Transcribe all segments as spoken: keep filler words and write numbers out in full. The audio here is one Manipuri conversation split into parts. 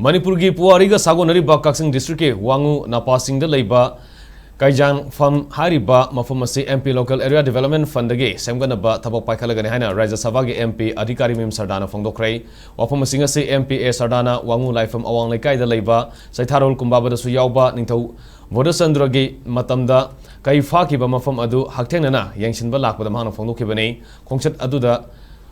ꯃꯅꯤꯄꯨꯔꯒꯤ ꯄꯨꯋꯥꯔꯤꯒ ꯁꯥꯒꯣꯟꯅꯔꯤꯕ ꯀꯛꯆꯤꯡ ꯗꯤꯁꯇ꯭ꯔꯤꯛꯀꯤ ꯋꯥꯉꯨ ꯅꯄꯥꯁꯤꯡꯗ ꯂꯩꯕ ꯀꯩꯖꯥꯡꯐꯝ ꯍꯥꯏꯔꯤꯕ ꯃꯐꯝ ꯑꯁꯤ M P Local Area Development Fundꯗꯒꯤ ꯁꯦꯝꯒꯠꯅꯕ ꯊꯕꯛ ꯄꯥꯏꯈꯠꯂꯒꯅꯤ ꯍꯥꯏꯅ ꯔꯥꯖ꯭ꯌ ꯁꯚꯥꯒꯤ M P ꯑꯙꯤꯀꯥꯔꯤ ꯃꯌꯨꯝ ꯁꯔꯗꯥꯅ ꯐꯣꯡꯗꯣꯛꯈ꯭ꯔꯦ꯫ ꯋꯥꯐꯝ ꯑꯁꯤꯡ ꯑꯁꯤ M P A ꯁꯔꯗꯥꯅ ꯋꯥꯉꯨ ꯂꯥꯏꯐꯝ ꯑꯋꯥꯡ ꯂꯩꯀꯥꯏꯗ ꯂꯩꯕ ꯆꯩꯊꯥꯔꯣꯜ ꯀꯨꯝꯕꯥꯕꯗꯁꯨ ꯌꯥꯎꯕ ꯅꯤꯡꯊꯧ ꯕꯣꯙꯆꯟꯗ꯭ꯔꯒꯤ ꯃꯇꯝꯗ ꯀꯩ ꯐꯥꯈꯤꯕ ꯃꯐꯝ ꯑꯗꯨ ꯍꯛꯊꯦꯡꯅꯅ ꯌꯦꯡꯁꯤꯟꯕ ꯂꯥꯛꯄꯗ ꯃꯍꯥꯛꯅ ꯐꯣꯡꯗꯣꯛꯈꯤꯕꯅꯤ꯫ ꯈꯣꯡꯆꯠ ꯑꯗꯨꯗ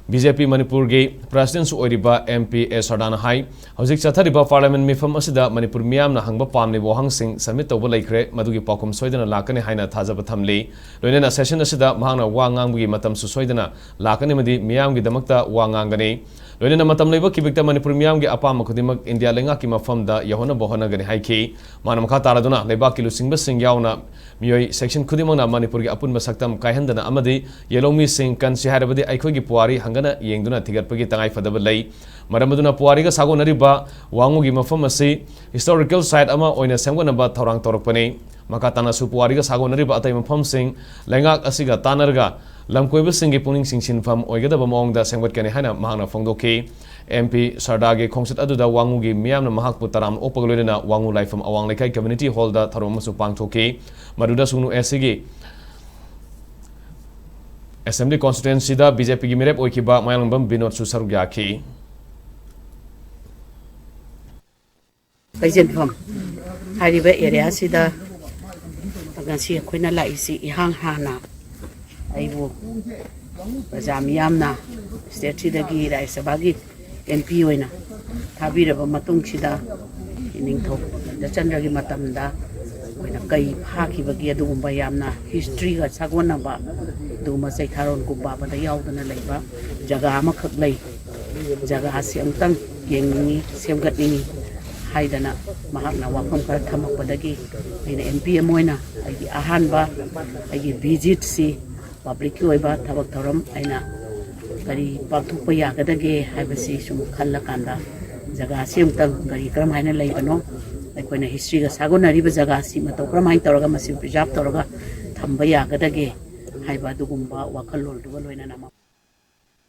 B J P ꯃꯅꯤꯄꯨꯔꯒꯤ Presidentꯁꯨ ꯑꯣꯏꯔꯤꯕ M P A ꯁꯔꯗꯥꯅ ꯍꯥꯏ, ꯍꯧꯖꯤꯛ ꯆꯠꯊꯔꯤꯕ Parliament ꯃꯤꯐꯝ ꯑꯁꯤꯗ ꯃꯅꯤꯄꯨꯔ ꯃꯤꯌꯥꯝꯅ ꯍꯪꯕ ꯄꯥꯝꯂꯤꯕ ꯋꯥꯍꯪꯁꯤꯡ submit ꯇꯧꯕ ꯂꯩꯈ꯭ꯔꯦ, ꯃꯗꯨꯒꯤ ꯄꯥꯎꯈꯨꯝ ꯁꯣꯏꯗꯅ ꯂꯥꯛꯀꯅꯤ ꯍꯥꯏꯅ ꯊꯥꯖꯕ ꯊꯝꯂꯤ꯫ ꯂꯣꯏꯅꯅ session ꯑꯁꯤꯗ ꯃꯍꯥꯛꯅ ꯋꯥ ꯉꯥꯡꯕꯒꯤ ꯃꯇꯝꯁꯨ ꯁꯣꯏꯗꯅ ꯂꯥꯛꯀꯅꯤ ꯑꯃꯗꯤ ꯃꯤꯌꯥꯝꯒꯤꯗꯃꯛꯇ ꯋꯥ ꯉꯥꯡꯒꯅꯤ꯫ ꯂꯣꯏꯅꯅ ꯃꯇꯝ ꯂꯩꯕ ꯈꯤꯕꯤꯛꯇ ꯃꯅꯤꯄꯨꯔ ꯃꯤꯌꯥꯝꯒꯤ ꯑꯄꯥꯝꯕ ꯈꯨꯗꯤꯡꯃꯛ ꯏꯟꯗꯤꯌꯥ ꯂꯩꯉꯥꯛꯀꯤ ꯃꯐꯝꯗ ꯌꯧꯍꯟꯅꯕ ꯍꯣꯠꯅꯒꯅꯤ ꯍꯥꯏꯈꯤ꯫ ꯃꯥꯅ ꯃꯈꯥ ꯇꯥꯔꯗꯨꯅ ꯂꯩꯕꯥꯛꯀꯤ ꯂꯨꯆꯤꯡꯕꯁꯤꯡ ꯌꯥꯎꯅ ꯃꯤꯑꯣꯏ section ꯈꯨꯗꯤꯡꯃꯛꯅ ꯃꯅꯤꯄꯨꯔꯒꯤ ꯑꯄꯨꯟꯕ ꯁꯛꯇꯝ ꯀꯥꯏꯍꯟꯗꯅ ꯑꯃꯗꯤ ꯌꯦꯜꯍꯧꯃꯤꯁꯤꯡ ꯀꯟꯁꯤ ꯍꯥꯏꯔꯕꯗꯤ ꯑꯩꯈꯣꯏꯒꯤ ꯄꯨꯋꯥꯔꯤ ꯍꯪꯒꯠꯅ ꯌꯦꯡꯗꯨꯅ ꯊꯤꯒꯠꯄꯒꯤ ꯇꯉꯥꯏꯐꯗꯕ ꯂꯩ꯫ ꯃꯔꯝ ꯑꯗꯨꯅ ꯄꯨꯋꯥꯔꯤꯒ ꯁꯥꯒꯣꯟꯅꯔꯤꯕ ꯋꯥꯉꯨꯒꯤ ꯃꯐꯝ ꯑꯁꯤ historical site ꯑꯃ ꯑꯣꯏꯅ ꯁꯦꯝꯒꯠꯅꯕ ꯊꯧꯔꯥꯡ ꯇꯧꯔꯛꯄꯅꯤ꯫ ꯃꯈꯥ ꯇꯥꯅꯁꯨ ꯄꯨꯋꯥꯔꯤꯒ ꯁꯥꯒꯣꯟꯅꯔꯤꯕ ꯑꯇꯩ ꯃꯐꯝꯁꯤꯡ ꯂꯩꯉꯥꯛ ꯑꯁꯤꯒ ꯇꯥꯟꯅꯔꯒ ꯂꯝꯀꯣꯏꯕꯁꯤꯡꯒꯤ ꯄꯨꯛꯅꯤꯡ ꯆꯤꯡꯁꯤꯟꯐꯝ ꯑꯣꯏꯒꯗꯕ ꯃꯑꯣꯡꯗ ꯁꯦꯝꯒꯠꯀꯅꯤ ꯍꯥꯏꯅ ꯃꯍꯥꯛꯅ ꯐꯣꯡꯗꯣꯛꯈꯤ꯫ M P ꯁꯔꯗꯥꯒꯤ ꯈꯣꯡꯆꯠ ꯑꯗꯨꯗ ꯋꯥꯉꯨꯒꯤ ꯃꯤꯌꯥꯝꯅ ꯃꯍꯥꯛꯄꯨ ꯇꯔꯥꯝꯅ ꯑꯣꯛꯄꯒ ꯂꯣꯏꯅꯅ ꯋꯥꯉꯨ ꯂꯥꯏꯐꯝ ꯑꯋꯥꯡ ꯂꯩꯀꯥꯏ Community Hallꯗ ꯊꯧꯔꯝ ꯑꯃꯁꯨ ꯄꯥꯡꯊꯣꯛꯈꯤ꯫ ꯃꯗꯨꯗ ꯁꯨꯡꯅꯨ A Cꯒꯤ Assembly Constituencyꯗ B J Pꯒꯤ ꯃꯤꯔꯦꯞ ꯑꯣꯏꯈꯤꯕ ꯃꯌꯥꯡꯂꯝꯕꯝ ꯕꯤꯅꯣꯗꯁꯨ ꯁꯔꯨꯛ ꯌꯥꯈꯤ꯫ ꯀꯩꯖꯦꯟꯐꯝ ꯍꯥꯏꯔꯤꯕ area ꯑꯁꯤꯗ ꯉꯁꯤ ꯑꯩꯈꯣꯏꯅ ꯂꯥꯛꯏꯁꯤ ꯏꯍꯥꯟ ꯍꯥꯟꯅ ꯑꯩꯕꯨ ꯄ꯭ꯔꯖꯥ ꯃꯤꯌꯥꯝꯅ state ꯁꯤꯗꯒꯤ ꯔꯥꯖ꯭ꯌ ꯁꯚꯥꯒꯤ M P ꯑꯣꯏꯅ ꯊꯥꯕꯤꯔꯕ ꯃꯇꯨꯡꯁꯤꯗ ꯅꯤꯡꯊꯧ ꯕꯣꯙꯆꯟꯗ꯭ꯔꯒꯤ ꯃꯇꯝꯗ ꯑꯩꯈꯣꯏꯅ ꯀꯩ ꯐꯥꯈꯤꯕꯒꯤ ꯑꯗꯨꯒꯨꯝꯕ ꯌꯥꯝꯅ historyꯒ ꯁꯥꯒꯣꯟꯅꯕ ꯑꯗꯨꯒꯨꯝꯕ ꯆꯩꯊꯥꯔꯣꯜ ꯀꯨꯝꯕꯥꯕꯗ ꯌꯥꯎꯗꯅ ꯂꯩꯕ ꯖꯒꯥ ꯑꯃꯈꯛ ꯂꯩ꯫ ꯖꯒꯥ ꯑꯁꯤ ꯑꯃꯨꯛꯇꯪ ꯌꯦꯡꯅꯤꯡꯉꯤ, ꯁꯦꯝꯒꯠꯅꯤꯡꯉꯤ ꯍꯥꯏꯗꯅ ꯃꯍꯥꯛꯅ ꯋꯥꯐꯝ ꯈꯔ ꯊꯝꯃꯛꯄꯗꯒꯤ ꯑꯩꯅ M P ꯑꯃ ꯑꯣꯏꯅ ꯑꯩꯒꯤ ꯑꯍꯥꯟꯕ ꯑꯩꯒꯤ visitꯁꯤ publicꯀꯤ ꯑꯣꯏꯕ ꯊꯕꯛ ꯊꯧꯔꯝ ꯑꯩꯅ ꯀꯔꯤ ꯄꯥꯡꯊꯣꯛꯄ ꯌꯥꯒꯗꯒꯦ ꯍꯥꯏꯕꯁꯤ ꯁꯨꯝ ꯈꯜꯂꯀꯥꯟꯗ ꯖꯒꯥꯁꯤ ꯑꯃꯨꯛꯇꯪ ꯀꯔꯤ ꯀꯔꯝ ꯍꯥꯏꯅ ꯂꯩꯕꯅꯣ, ꯑꯩꯈꯣꯏꯅ historyꯒ ꯁꯥꯒꯣꯟꯅꯔꯤꯕ ꯖꯒꯥꯁꯤ ꯃꯇꯧ ꯀꯔꯝ ꯍꯥꯏꯅ ꯇꯧꯔꯒ ꯃꯁꯤ preserve ꯇꯧꯔꯒ ꯊꯝꯕ ꯌꯥꯒꯗꯒꯦ ꯍꯥꯏꯕ ꯑꯗꯨꯒꯨꯝꯕ ꯋꯥꯈꯜꯂꯣꯟꯗꯨꯒ ꯂꯣꯏꯅꯅ